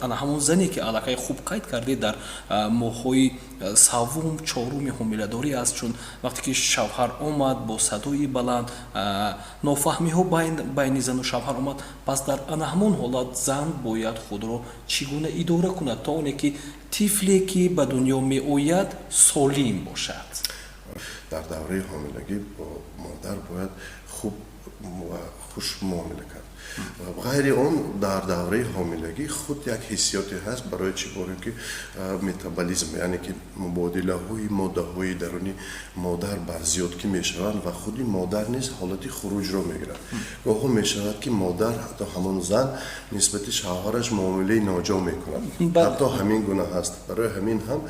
Ана ҳамон зане, ки аллакай хуб қайд кардед, дар моҳҳои саввум, чоруми ҳомиладорӣ аст, чун вақте ки шавҳар омад бо садои баланд, нофаҳмиҳо байни зану шавҳар омад, пас дар ана ҳамон ҳолат зан бояд худро чӣ гуна идора кунад, то оне ки тифле, ки ба дунё меояд, солим бошад? Дар давраи ҳомилагӣ бо модар бояд хуб ва хуш муомила кард. Ғайри он, дар давраи ҳомилагӣ худ як ҳиссиёте ҳаст. Барои чӣ? Борем ки метаболизм, яъне ки мубодилаҳои моддаҳои даруни модар барзиёд ки мешаванд ва худи модар низ ҳолати хуруҷро мегирад. Гоҳо мешавад, ки модар, ҳатто ҳамон зан, нисбати шавҳараш муомилаи ноҷо мекунад, ҳатто ҳамин гуна ҳаст. Барои ҳамин ҳам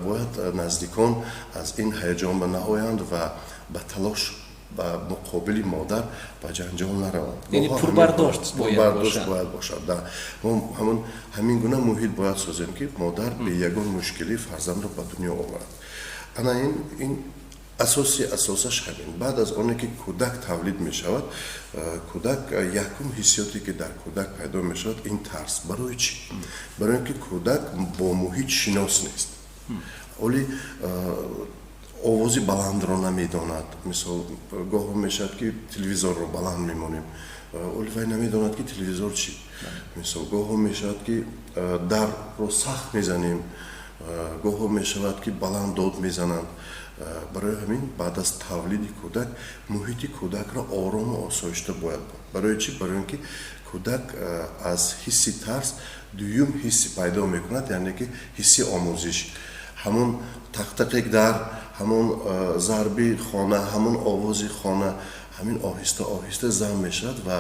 бояд наздикон аз ин ҳаяҷон ба наоянд ва ба талош ба муқобили модар ба ҷанҷол нараванд. Яъне пурбардошт. Бояд бошад. Мо ҳамон ҳамин гуна муҳит бояд созем, ки модар бе ягон мушкилӣ фарзандро ба дунё оварад. Ана ин асоси асосаш ҳамин. Баъд аз оне ки кӯдак тавлид мешавад, кӯдак, якум ҳиссиёте, ки дар кӯдак пайдо мешавад, ин тарс. Барои чӣ? Барои ин ки кӯдак бо муҳит шинос нест, оли овози баландро намедонад. Мисол, гоҳо мешавад, ки телевизорро баланд мемонем, оли вай намедонад, ки телевизор чӣ. Мисол, гоҳо мешавад, ки дарро сахт мезанем, гоҳо мешавад, ки баланд дод мезананд. Барои ҳамин баъд аз тавлиди кӯдак муҳити кӯдакро орому осоишта бояд буд. Барои чӣ? Барои ин ки кӯдак аз ҳисси тарс дуюм ҳисси пайдо мекунад, яъне ки ҳисси омӯзиш. Ҳамон тақтақи дар, ҳамон зарби хона, ҳамон овози хона, ҳамин оҳиста оҳиста зам мешавад ва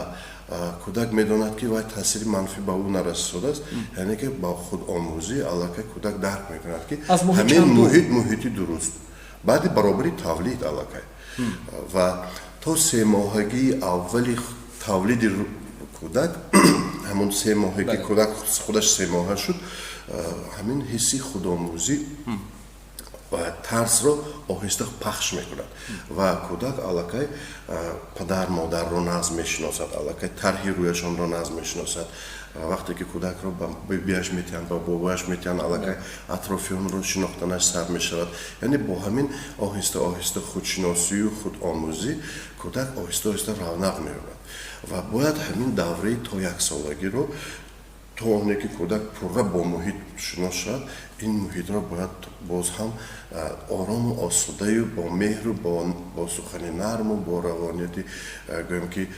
кӯдак медонад, ки вай таъсири манфӣ ба ӯ нарасидааст, яъне ки ба худомӯзӣ аллакай кӯдак дарк мекунад, ки ҳамин муҳит муҳити дуруст. Баъди баробари тавлид аллакай ва то 3 моҳагии аввали тавлиди кӯдак, ҳамон 3 моҳе ки кӯдак худаш 3 моҳа шуд, ҳамин ҳисси худомӯзӣ тарсро оҳиста пахш мекунад ва кӯдак аллакай падар модарро нағз мешиносад, аллакай тарҳи рӯяшонро нағз мешиносад. Вақте ки кӯдакро ба бибиаш метиҳанд, ба бобояш метиҳанд, аллакай атрофиёнро шинохтанаш сар мешавад. Яъне бо ҳамин оҳиста оҳиста худшиносию худомӯзӣ кӯдак оҳиста оҳиста равнақ меёбад. Ва бояд ҳамин давраи то яксолагиро, то оне ки кӯдак пурра бо муҳит шинос шавад, ин муҳитро бояд боз ҳам орому осудаю бо меҳру бо сухани нарму бо равонияти, гӯем ки,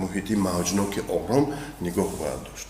муҳити мавҷноки ором нигоҳ бояд дошт.